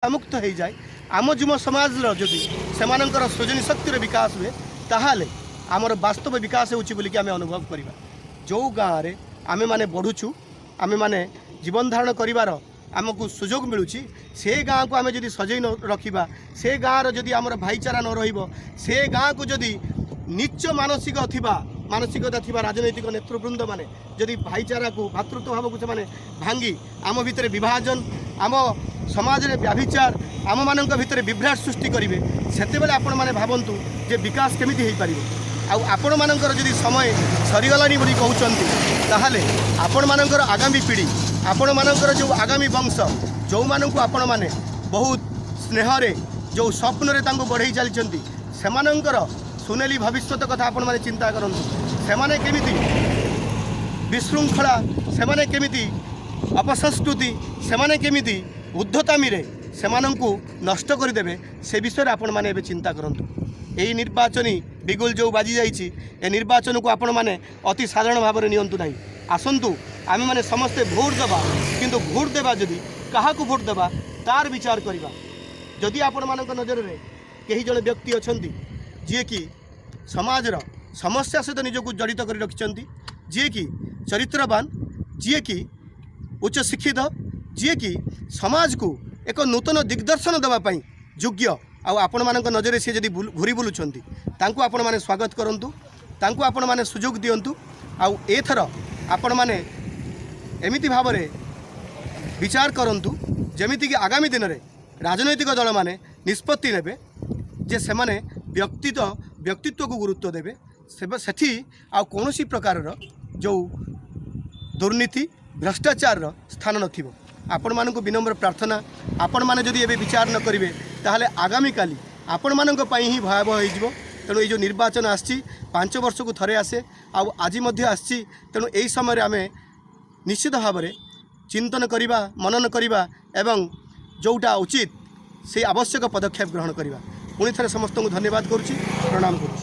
ମୁକ୍ତ ହେଇଯାଏ, ଆମ ଯୁବ ସମାଜର ଯଦି ସେମାନଙ୍କର ସୃଜନୀ ଶକ୍ତିର ବିକାଶ ହୁଏ, ତାହେଲେ ଆମର ବାସ୍ତବ ବିକାଶ ହେଉଛି ବୋଲିକି ଆମେ ଅନୁଭବ କରିବା। ଯେଉଁ ଗାଁରେ ଆମେମାନେ ବଢ଼ୁଛୁ, ଆମେମାନେ ଜୀବନ ଧାରଣ କରିବାର ଆମକୁ ସୁଯୋଗ ମିଳୁଛି, ସେ ଗାଁକୁ ଆମେ ଯଦି ସଜେଇ ନ ରଖିବା, ସେ ଗାଁର ଯଦି ଆମର ଭାଇଚାରା ନ ରହିବ, ସେ ଗାଁକୁ ଯଦି ନିଚ୍ଚ ମାନସିକ ଥିବା ମାନସିକତା ଥିବା ରାଜନୈତିକ ନେତୃବୃନ୍ଦ ମାନେ ଯଦି ଭାଇଚାରାକୁ, ଭାତୃତ୍ୱ ଭାବକୁ ସେମାନେ ଭାଙ୍ଗି ଆମ ଭିତରେ ବିଭାଜନ, ଆମ ସମାଜରେ ବ୍ୟଭିଚାର, ଆମମାନଙ୍କ ଭିତରେ ବିଭ୍ରାଟ ସୃଷ୍ଟି କରିବେ, ସେତେବେଳେ ଆପଣମାନେ ଭାବନ୍ତୁ ଯେ ବିକାଶ କେମିତି ହେଇପାରିବ? ଆଉ ଆପଣମାନଙ୍କର ଯଦି ସମୟ ସରିଗଲାଣି ବୋଲି କହୁଛନ୍ତି, ତାହେଲେ ଆପଣମାନଙ୍କର ଆଗାମୀ ପିଢ଼ି, ଆପଣମାନଙ୍କର ଯେଉଁ ଆଗାମୀ ବଂଶ, ଯେଉଁମାନଙ୍କୁ ଆପଣମାନେ ବହୁତ ସ୍ନେହରେ ଯେଉଁ ସ୍ୱପ୍ନରେ ତାଙ୍କୁ ବଢ଼େଇ ଚାଲିଛନ୍ତି, ସେମାନଙ୍କର ସୁନେଲି ଭବିଷ୍ୟତ କଥା ଆପଣମାନେ ଚିନ୍ତା କରନ୍ତୁ। ସେମାନେ କେମିତି ବିଶୃଙ୍ଖଳା, ସେମାନେ କେମିତି ଅପସଂସ୍କୃତି, ସେମାନେ କେମିତି ଉଦ୍ଧତାମିରେ ସେମାନଙ୍କୁ ନଷ୍ଟ କରିଦେବେ, ସେ ବିଷୟରେ ଆପଣମାନେ ଏବେ ଚିନ୍ତା କରନ୍ତୁ। ଏହି ନିର୍ବାଚନୀ ବିଗୁଲ ଯେଉଁ ବାଜିଯାଇଛି, ଏ ନିର୍ବାଚନକୁ ଆପଣମାନେ ଅତି ସାଧାରଣ ଭାବରେ ନିଅନ୍ତୁ ନାହିଁ। ଆସନ୍ତୁ, ଆମେମାନେ ସମସ୍ତେ ଭୋଟ ଦେବା, କିନ୍ତୁ ଭୋଟ ଦେବା ଯଦି କାହାକୁ ଭୋଟ ଦେବା ତାର ବିଚାର କରିବା। ଯଦି ଆପଣମାନଙ୍କ ନଜରରେ କେହି ଜଣେ ବ୍ୟକ୍ତି ଅଛନ୍ତି, ଯିଏକି ସମାଜର ସମସ୍ୟା ସହିତ ନିଜକୁ ଜଡ଼ିତ କରି ରଖିଛନ୍ତି, ଯିଏକି ଚରିତ୍ରବାନ, ଯିଏକି ଉଚ୍ଚ ଶିକ୍ଷିତ, ଯିଏକି ସମାଜକୁ ଏକ ନୂତନ ଦିଗ୍ଦର୍ଶନ ଦେବା ପାଇଁ ଯୋଗ୍ୟ, ଆଉ ଆପଣମାନଙ୍କ ନଜରରେ ସିଏ ଯଦି ଘୁରି ବୁଲୁଛନ୍ତି, ତାଙ୍କୁ ଆପଣମାନେ ସ୍ୱାଗତ କରନ୍ତୁ, ତାଙ୍କୁ ଆପଣମାନେ ସୁଯୋଗ ଦିଅନ୍ତୁ। ଆଉ ଏଥର ଆପଣମାନେ ଏମିତି ଭାବରେ ବିଚାର କରନ୍ତୁ, ଯେମିତିକି ଆଗାମୀ ଦିନରେ ରାଜନୈତିକ ଦଳମାନେ ନିଷ୍ପତ୍ତି ନେବେ ଯେ ସେମାନେ ବ୍ୟକ୍ତିତ୍ୱକୁ ଗୁରୁତ୍ୱ ଦେବେ। ସେଠି ଆଉ କୌଣସି ପ୍ରକାରର ଯେଉଁ ଦୁର୍ନୀତି, ଭ୍ରଷ୍ଟାଚାରର ସ୍ଥାନ ନଥିବ। ଆପଣମାନଙ୍କୁ ବିନମ୍ର ପ୍ରାର୍ଥନା, ଆପଣମାନେ ଯଦି ଏବେ ବିଚାର ନ କରିବେ, ତାହେଲେ ଆଗାମୀକାଲି ଆପଣମାନଙ୍କ ପାଇଁ ହିଁ ଭୟାବହ ହେଇଯିବ। ତେଣୁ ଏଇ ଯେଉଁ ନିର୍ବାଚନ ଆସିଛି, 5 ବର୍ଷକୁ ଥରେ ଆସେ, ଆଉ ଆଜି ମଧ୍ୟ ଆସିଛି। ତେଣୁ ଏହି ସମୟରେ ଆମେ ନିଶ୍ଚିତ ଭାବରେ ଚିନ୍ତନ କରିବା, ମନନ କରିବା ଏବଂ ଯେଉଁଟା ଉଚିତ ସେଇ ଆବଶ୍ୟକ ପଦକ୍ଷେପ ଗ୍ରହଣ କରିବା। ପୁଣି ଥରେ ସମସ୍ତଙ୍କୁ ଧନ୍ୟବାଦ କରୁଛି, ପ୍ରଣାମ କରୁଛି।